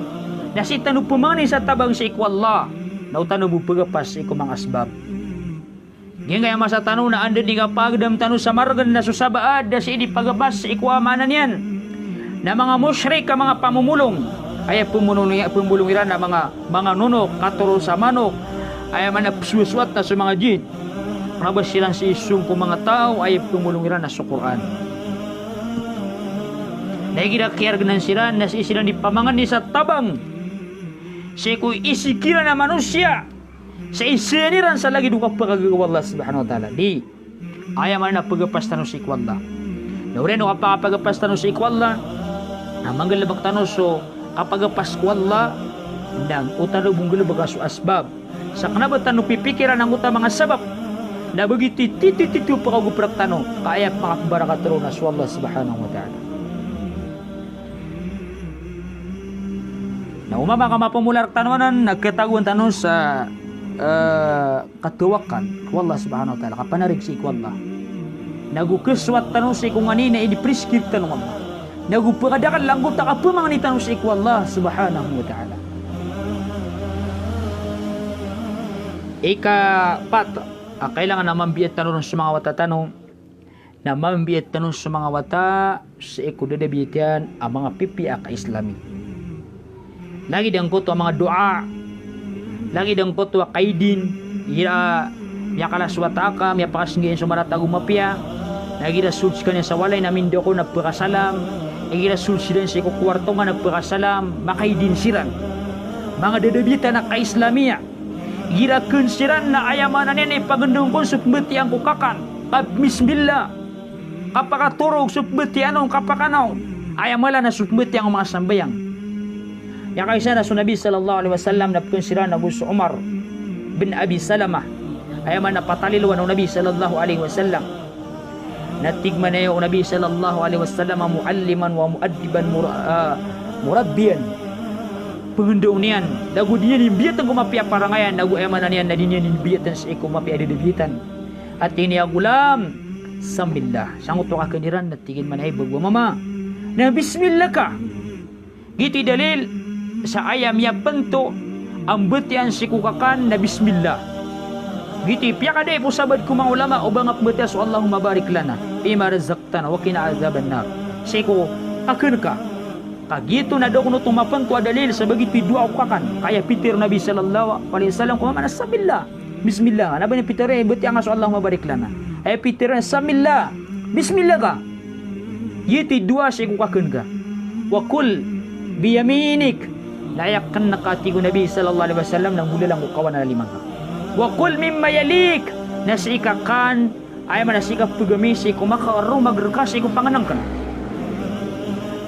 na sii tano pamangni sa tabang sii ko Allah, na o tano bo pagapas sii ko manga asbab. Giyangkaya masa tano na anda di kapagdam tano sa margn na so sabaad a sii di pagapas sii ko a maana niyan na manga mushrik a manga pamomolong. Aya pamomolong, pamomolong iran na manga, manga nonok, katoro sa manok. Aya maana psowasowat na so manga jin. Kna ba siran sii song ko manga taw, aya pamomolong iran na so Qur'an. Na igira kiyargnan siran na sii siran di pamangni sa tabang sii ko isi kiran a manosiya. Sa isa iran sa lagid o kapakagaga o Allah subhanahu wa ta'ala. Di. Aya maana na pagapas tano sii ko Allah. Na oriyan o kapakapagapas tano sii ko Allah, na manggalbk tano so kapagapas ko Allah, na o tano bo nggalbka so asbab. Sa kna ba tano pipikiran angkoto a manga sabap na ba giyoto i titho, titho, titho pakaogop rktano, ka aya pakabarakato ron na so Allah subhanahu wa ta'ala. Na o mama ka mapamola rktano anan na katagoan tano sa, eh, katawakkal ko Allah subhanahu wa ta'ala, kapanarig sii ko Allah. Nago kasowat tano sii ko nganin a iniprescribe tano o Allah. Nago pakadakl angkoto a kapamangni tano sii ko Allah subhanahu wa ta'ala. Ikapat a kailangan a mambiyat tano ron so manga wata tano, na mambiyat tano so manga wata sii ko dadabiyat iyan a manga pipiya a ka-Islami. Lagid angkoto a manga doa, lagid angkoto a kaidin, igira miyakala so wata ka, miyapakasnggiin so marata ago mapiya, na igira sold skaniyan sa walay na mindao ka on na pkasalam, igira sold siran sii ko kowarto ngka na pkasalam, makaidin siran. Manga dadabiyat a ka-Islamiya. Igira kn siran na aya maana niyan na ipagndao ngka on so pmbatiya ngka ko kakan, ka bismillah. Kapakatorog so pmbatiya on, kapakanaw. Aya mala na so pmbatiya ngka ko manga sambayang. Aya kaisa na so Nabi sallallahu alaihi wasallam na pkn siran ago so Umar bin Abi Salamah. Aya maana na patalilowan o Nabi sallallahu alaihi wasallam. Na tig mambo o Nabi sallallahu alaihi wasallam, "Mualliman wa muaddiban mur-, ah, murabbiyan." Pngndao niyan, nago di niyan imbiyatn ko mapiya a parangayan, nago aya maana niyan na di niyan imbiyatn sii ko mapiya a dadabiyatan. A tig iyan a, "Ya ghulam, sammillah." Sangkoto a kakn iran na tig iyan mambo a bago a mama na bismillah ka. Giyoto i dalil sa aya miyapnto a mbatiya sii ko kakan na bismillah. Giyoto i piyakadaip o sabaad ko manga ulama o ba nga pmbatiya so Allahumma barik lana fima razaqtana wa qina adhaban nar. Sii ko kakn ka. Ka giyoto na da kon oto mapnto a dalil sa ba giyoto i doa ko kakan. Ka aya pitharo o Nabi sallallahu alaihi wasallam ko mama na sammillah. Bismillah. Na ba niyan pitharo, eh, batiya nga so Allahumma barik lana. Aya pitharo na sammillah. Bismillah ka. Giyoto i doa sii ko kakn ka. Wa kul biyaminik. Na aya kn ka, tig o Nabi sallallahu alaihi wasallam, na nggolalan ko kawanan a lima ngka. Wa kul mimma yalik. Na sii ka kan, aya maana sii ka pgami sii ko makaromag rka sii ko pangnngkn.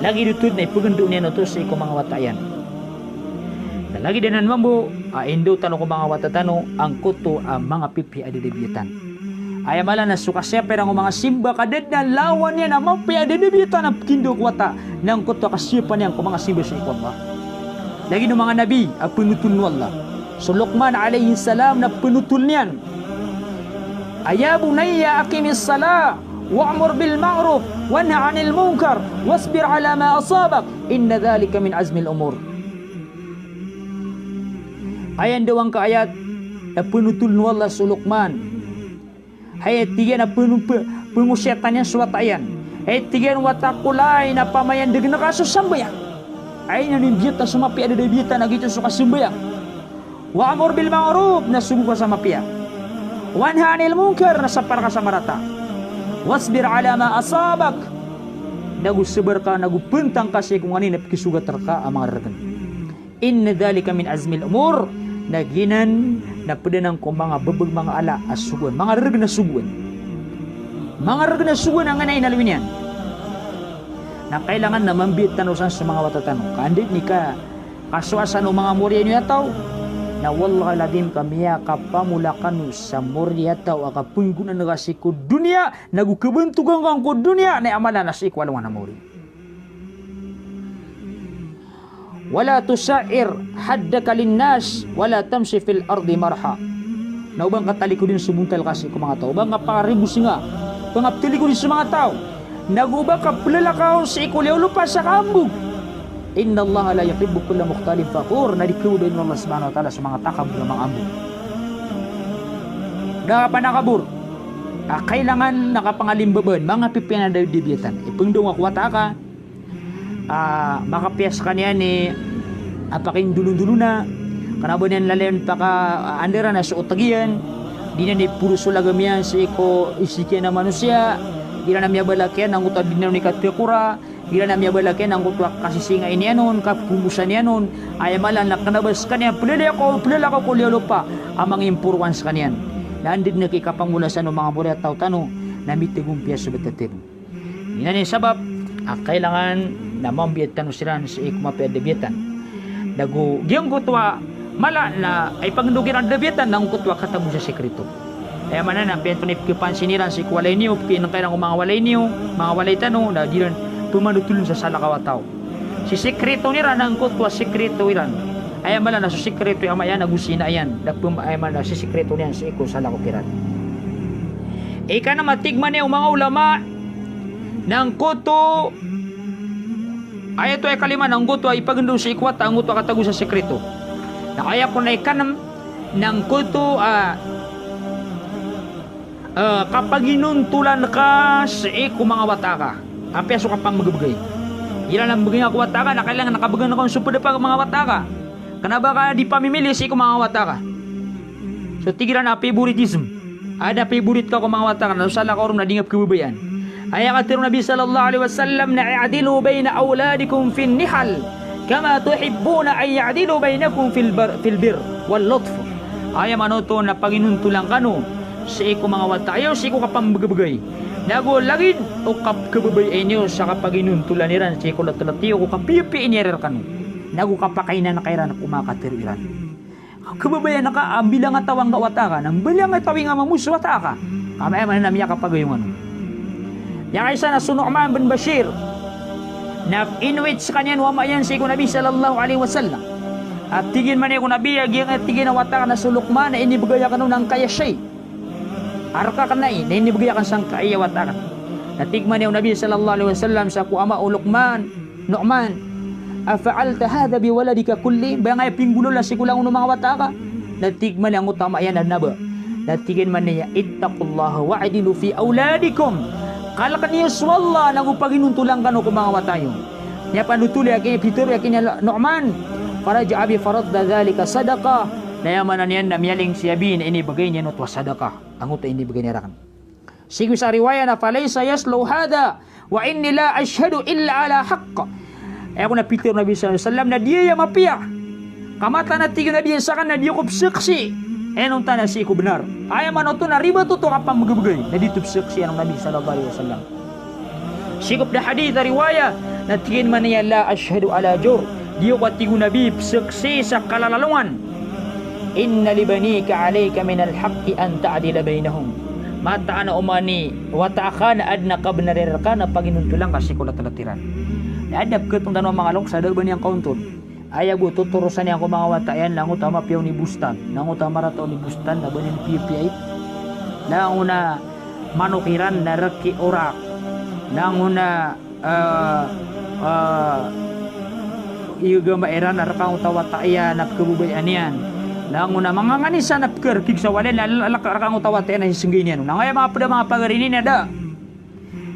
Lagid oto na ipgndao niyan oto sii ko manga wata iyan. Na lagid anan mambo a indao tano ko manga wata tano angkoto a manga pipiya a dadabiyatan. Aya mala na so kasiyapa iran ko manga simba ka da dn a lawan iyan a mapiya a dadabiyatan a pkindao ko wata na angkoto a kasiyapa niyan ko manga simba sii ko Allah. Lagid o manga nabi a pnotol o Allah. So Luqman alayhis salam na pnotol iyan a, "Ya bunayya aqimis salah wa'mur bil ma'ruf wanha 'anil munkar wasbir 'ala ma asabak, inna dhalika min 'azmil umur." Aya ndawang ka ayat na pnotol o Allah so Luqman. Hay tig iyan a pn-, p-, pngosiyatan iyan so wata iyan. Hay tig iyan, wata ko lay, na pamayandgn ka so sambayang. Aya niyan imbiyatan so mapiya a dadabiyatan na giyoto so kasambayang. Wa'mur bil ma'ruf, na sogo ka sa mapiya. Wanha 'anil munkar, na sapar ka sa marata. Wasbir 'ala ma asabak. nago sabar ka, nago pantang ka sii ko nganin a pkisogat rka a manga reregen. Inna dhalika min azmil umur. Na giyanan na pd anan ko manga bbg, manga ala a sogoan, manga reregen a sogoan. Manga reregen a sogoan a nganin a inaloy niyan. Na kailangan na mambiyat tano san so manga wata tano. Ka anda dn i ka kasowasan o manga moriyataw, na wallahil adhim ka miyakapamola kano sa moriyataw a kapnggonaan ka sii ko doniya, nago kabantogan ka ko doniya, na aya mala na sii ko alongan a mori. Wala tusa'ir khaddaka linnas, wala tamshi fil ardi maraha. Na oba ngka talikoden so bontal ka sii ko manga taw, oba ngka paribosinga, oba ngka ptalikoden so manga taw, nago oba ngka plalakaw sii ko liyawaw o lopa sa kaambog. Innallaha la yuhibbu kulla mukhtalin fakhur. Na di khababayaan o Allah subhanahu wa ta'ala so manga takabor a manga ambog. Da ka panakabor a kailangan na kapangalimbabaan, manga pipiya na da, da biyatan. Ipngndao ngka ko wata aka a makapiya skaniyan i a pakindolondolona, kna ba niyan lalayon pakaandaran a so otg iyan, di niyan iporos so lagam iyan sii ko isik iyan a manosiya, iran a miyabalak iyan angkoto a di niyan on ikatakora, iran a miyabalak iyan angkoto a kasisingai niyan on, kapkomosan iyan on, aya mala na kna ba skaniyan plalakaw, plalakaw ko liyawaw o lopa a mangimporowan skaniyan. Na anda dn i kapangolasan o manga moriyataw tano na mitagompiya so btad tano. Giyanan i sabap a kailangan na mambiyat tano siran sii ko mapiya a da biyatan. Nago giyangkoto a mala na ipangndao kiran a da biyatan na angkoto a katago sa sikrito. Aya maana na apiya antonaa i pkhapansin iran sii ko walay niyo, pkhaingka iran ko manga walay niyo, manga walay tano, na di iran pmanotolen sa salakaw a taw. Sisikrito iran angkoto a sikrito iran. Aya mala na so sikrito i ama iyan ago si ina iyan, da pm-, aya mala na sisikrito niyan sii ko salakaw kiran. Ika na matig man iyan o manga ulama, na angkoto, aya oto a ikalima, na angkoto a ipagndao sii ko wata, angkoto a katago sa sikrito. Na aya kon a ikanm, na angkoto a, eh, kapaginontolan ka sii ko manga wata aka. Apiya so kapambbgay. Igira na mbgay ngka ko wata aka, na kailangan na kabgan ka on so pd a pag manga wata aka. Kna ba ka di pamimili sii ko manga wata aka. So tig iran a favoritism. Adn a favorite ka ko manga wata aka, na so salakaw ron na di ngka pkhababayaan. Aya katharo o Nabi sallallahu alaihi wasallam na, "I'dilu baina awladikum fin nihal, kama tuhibbuna an ya'dilu bainakum fil bar-, fil birr wal lutf." Aya maana oto na paginontolan kano sii ko manga wata iyo sii ko kapambbgay. Nago lagid o kapkhababayai niyo sa kapaginontolan iran sii ko latlat iyo ko kapiyapiya i niyan rkano. Nago kapakainanaka iran ko manga katharo iran. Khababayaan ka a mbilang a tawing ka wata aka, na mbilang a tawing a mamo so wata aka. Ka aya maana na miyakapagayo ngka on. Aya kaisa na so Nu'man bin Bashir. Na inowit skaniyan o ama iyan sii ko Nabi sallallahu alaihi wasallam. A tig iyan man iyan ko Nabi, a giyangkai a tig iyan a wata aka na so Luqman na inibgay akn on angkaya shay. A rk akn ai, na inibgay akn sangkai a wata akn. Na tig man iyan o Nabi sallallahu alaihi wasallam sa ko ama o Luqman, Nu'man, "Afa'alta hadha bi waladika kulli?" Ba ngka aya pinggolawla sii ko langon o manga wata aka? Na tig man iyan angkoto a ama iyan a na ba. Na tig iyan man iyan, "Ittaqullaha wa'dilu fi awladikum." Kalkn iyo so Allah nago paginontolan kano ko manga wata iyo. Aya panothol iyan, pitharo iyan a Nu'man. Faraja'a bi faradda dhalika sadaqah. Na aya maana niyan na miyaling si Abi na inibgay niyan oto a sadaqah. Angkoto a inibgay niyan rakn. Sii ko isa a riwaya na, "Falaysa yasluhu hadha, wa inni la ashhadu illa ala haqq." Aya kon a pitharo o Nabi sallallahu alaihi wasallam na di aya mapiya. Ka mataan a tig o Nabi sakn na di ako pzaksi inonta na sii ko bnar. Aya maana oto na ribat oto a kapambbgay. Na di oto pzaksi, aya o Nabi sallallahu alaihi wasallam. Sii ko pd a hadith a riwaya, na tig iyan man iyan, "La ashhadu ala jawr." Di ako, a tig o Nabi, pzaksi sa kalalalongan. "Inna li banika alayka minal haqqi an ta'dila baynahum." Mataan a oman i wata aka na adn a kabnar iyan rka na paginontolan ka sii ko latlat iran. Na adn a pkhatongan tano a manga loks a da a ba niyan kaontol. Aya bo totorosan iyan ko manga wata iyan, langon oto a mapiya on i bostan, langon oto a marata on i bostan, na ba niyan piyapiyai. Langon a manok iran na rk i orak. Langon a, eh, eh, igagamba iran na rk angkoto a wata iyan na pkhababayaan iyan. Langon a manga nganin sa na pkharkig sa walay na la-, la-, rk angkoto a wata iyan na sisnggay niyan. Na aya manga pd a manga pagari ini na da.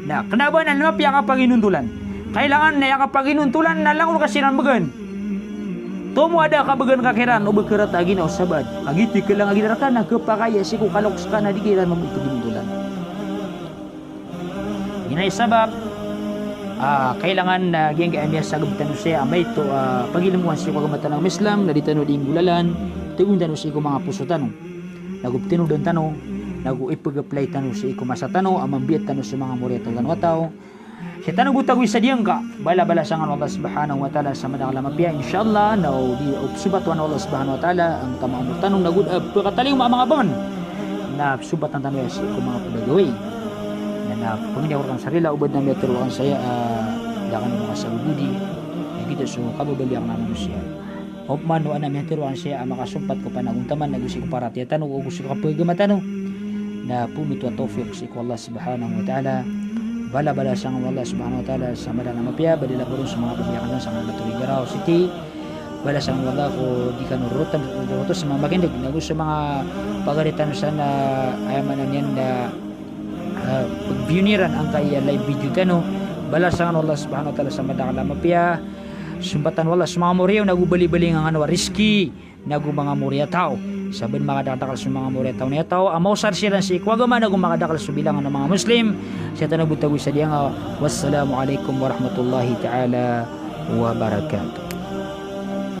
Na kna ba na mapiya a kapaginontolan. Kailangan na aya kapaginontolan na langon ka siran bgan. Tomo a da kabgan ka kiran o ba karata a ginawa o sabaad. Kagiya tig ka lang a ginawa rka na khapakay a sii ko kaloks ka na di ka iran mambo paginontolan. Giyanan i sabap Ah, kailangan na giyangkai a miyasagad tano saya a maito a pagilmoan sii ko agama tano a Islam, na di tano di nggolalan, tagoon tano sii ko manga poso tano. Nago ptanodan tano, nago ipag-apply tano sii ko masa tano, a mambiya tano so manga moriyataw tano a taw. Sii tano bo tagoy sa diyangka, bala-balasan kano o Allah subhanahu wa ta'ala sa madakl a mapiya, insha Allah, na o di, o psobat o Allah subhanahu wa ta'ala angkoto a manga omor tano, nago da pkatalingoma a manga bangan. Na psobatan tano iya sii ko manga pd a gawii. Na, na pangni ako rkano sa rila o ba adn a miyatharo akn saya, ah, da kano makasagogodi. Na giyoto so kababaloy akn a manosiya. Opama o adn a miyatharo akn saya a makasompat ko panagontaman, nago sii ko paratiyaya tano, ago sii ko kapagagama tano. Na pmbtowan a tawfiq sii ko Allah subhanahu wa ta'ala. Bala-balasan kano o Allah subhanahu wa ta'ala sa madakl a mapiya, ba di labaw ron so manga pagiyakn tano sa manga Batory Garaw City. Balasan kano o Allah ko di kano rorotan, rorotan sa manga makindg, nago so manga pagari tano san a, aya maana niyan na, ah, pag-view iran angkaya live video tano. Balasan kano o Allah subhanahu wa ta'ala sa madakl a mapiya. Sombatan o Allah so manga moriyaw, nago bali-balingan kano a rizki, nago manga moriyataw. Sa ba dn makadakdakl so manga moriyataw niyan a taw a maosar siran sii ko agama, nago makadakl so bilangan o manga Muslim. Sii tano bo tagoy sa diyangka. Wassalamu alaikum warahmatullahi ta'ala wabarakatuh.